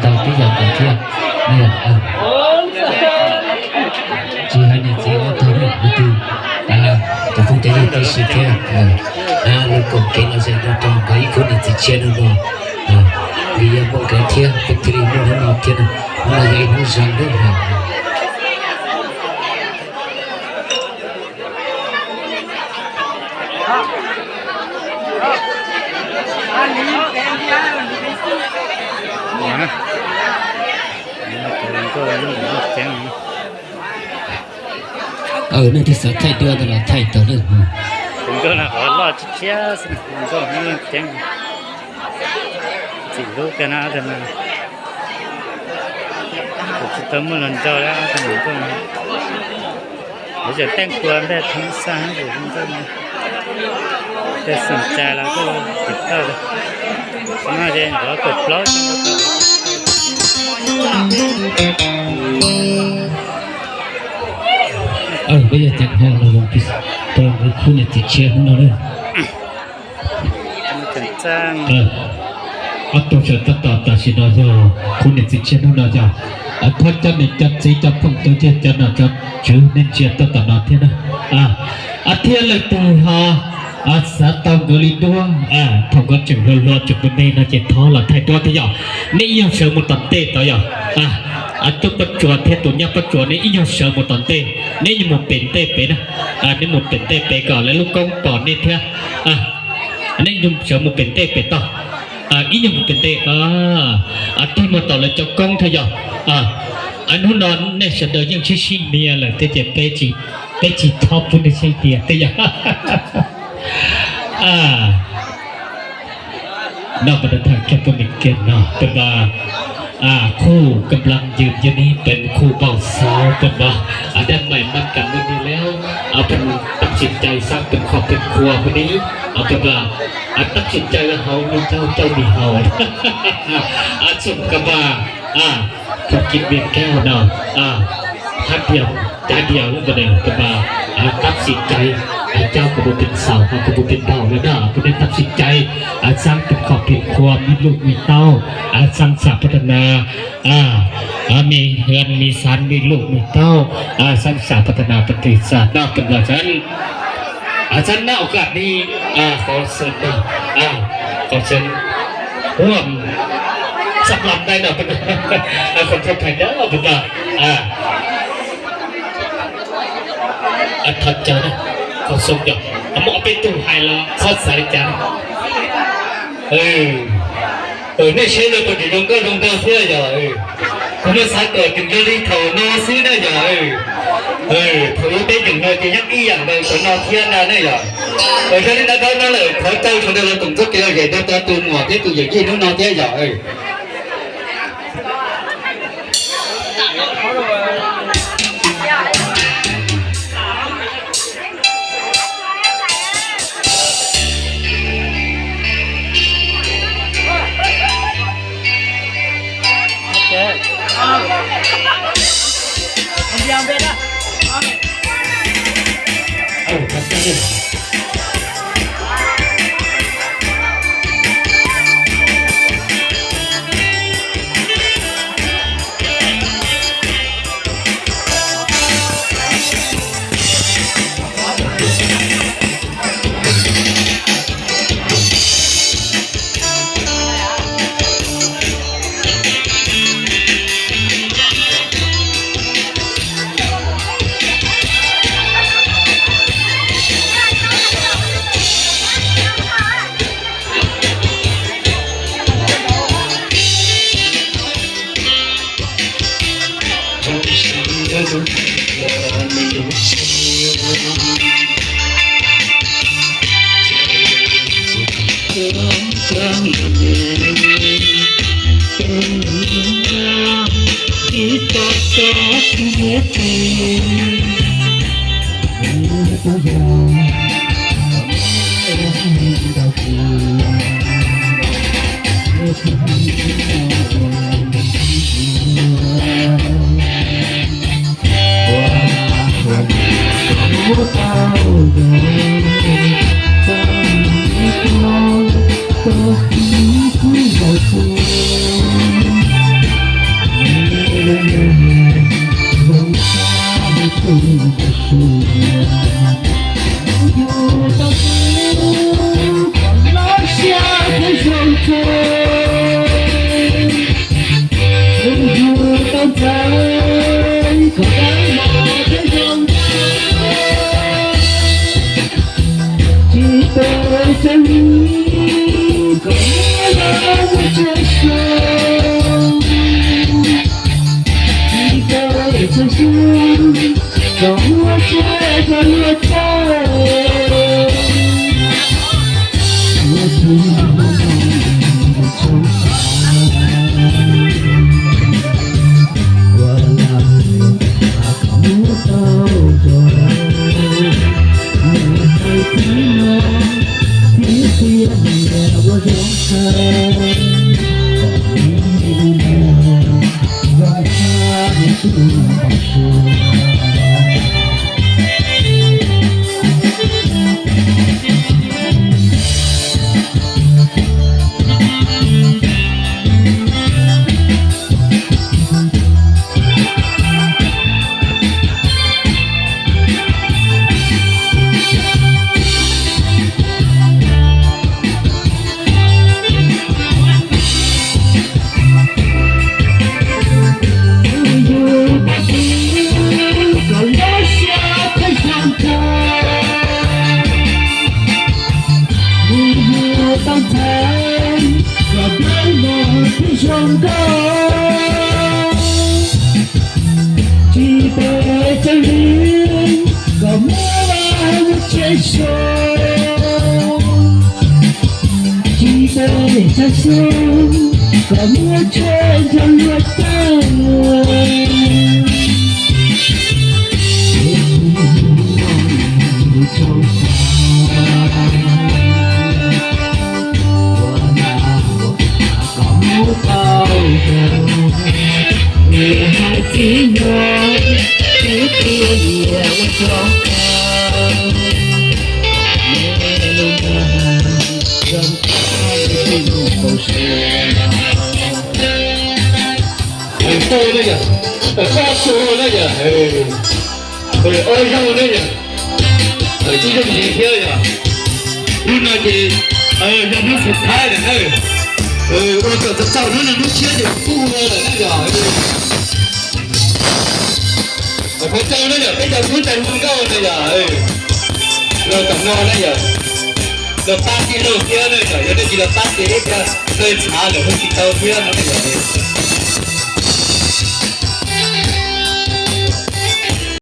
tau tib yam nkaus thiab. Tsis hais niam txiv ob tog, leej twg, tus phooj cov yawg tib si thiab, lawv koom kev los zeem no rau nkawd ib khub niam txiv tshiab no no, vim yog muaj nkawd thiab peb thiaj li muaj hnub no thiab no, hnub no yog ib hnub zoo lawm. Nej twb xav thaij duab ntawd los thaij tau lawm. Tus nkauj no qhov loj tshiab tshiab xwb, tus nkauj no leej ceeb, txim hlub kawg na tus no. Kuv tsis tau muaj hluas nraug li tus nkauj no. Lawv tseem teej kua npej thoob xaj tus nkauj no. Tej xeem cai los kuj tsis tau li. Qhov no ces nrov kaum plaub xyoo. Peb yog ceev hom los rau nkawd khub niam txiv tshiab hnub no lawm. Ob tug sawv tab tom tam sim no yog khub niam txiv tshiab hnub no yog thov cov niam cov txiv cov phooj cov ywg cov nom cov tswv nej ntsia tuaj tom no thiab na. Thiab leej twg ho xav tau nkawd li duab thaum nkawd tseem hluas hluas tseem me me no ces thov los thaij duab thiab yog. Nej ib nyuag sawv mus tom ntej tod yog, tub Pob Tsuas thiab tus nyab Pob Tsuas nej ib nyuag sawv mus tom ntej, nej mus pem ntej pem na, nej mus pem ntej pem kom lawv lub koob pom nej thiab. Nej sawv mus pem ntej pem toj, ib nyuag mus pem ntej, tig mus tom lawv cov koob thiab yog. Hnub no nej sawv daws yeej sib sib nyiam lawm thiab ces peb tsis txhob pub nej sib nyiam thiab yog. Noj pas tas thas kiag poj niam kiag no peb npaj khub kab nplam yws yog ni peb khub npauj xauv peb npaj dab mais maj kam mus ni lawm, peb tab sis cai xab peb khom peb khua peb ni peb npaj tab sis cai hauv ni cau cau ni hauv txhum kab npaj thov kib npias kab no hab diav cav diav lub npa peb npaj tab sis cai cau kuv mus peb xaus ho kuv mus peb npauj lawm na peb nej tab sis cai xab peb khom peb khua mi luj mi tauj xab xam pab tha na mi hwm mi xav mi luj mi tauj xab xam pab tha na peb tij xam noj peb npaj xab xab noj kam ni qhov xeem no qhov xeem huam xab lam dai no peb qhov thov thaiv na peb npaj thov caw na qhov xeem yog muaj ob peb tug hais los txhob xav li cas na. Nej saib no puas tseem zoo nkauj zoo nraug thiab yog? Kuv muaj xav kom tseem zoo li thaum no xwb na yog. Thaum ub peb tseem no ces yeej ib yam nkaus thaum no thiab na na yog. Yog li ntawd no lawm thov caw sawv daws los koom txoj kev lom zem rau tau tus muam thiab tus yawm yij hnub no thiab yog. Kom dawb mos thiab zoo nkauj, tsis tau txawj li kom muab los ua tseg xyoo, tsis tau txawj xyoo kom muab tseg rau luag tau. Kom lub siab thiaj zoo kawg, mus mus tau ntxhais kom dawb mos thiab zoo nkauj, tsis tau txawj li kom muab los ua tseg xyoo, tsis tau txawj xyoo kom muab tseg rau luag tau. Tau na yom, tau tau na yom, ob zaug na yom, tib zoo ntsis thiab yom. Hnub no ces yog hnub xub thawj lawm na, ua kom txaus txaus hnub no hnub tshiab ces kuj ua lawm na yom. Peb tau na yom, peb cov tub ntxhais hluas nkauj na yom, los tom no na yom, los pab tij laug thiab na yom, yog nej tsis los pab ces ib pliag ntshai tshav lawm hu tsis tau thiab no na yom.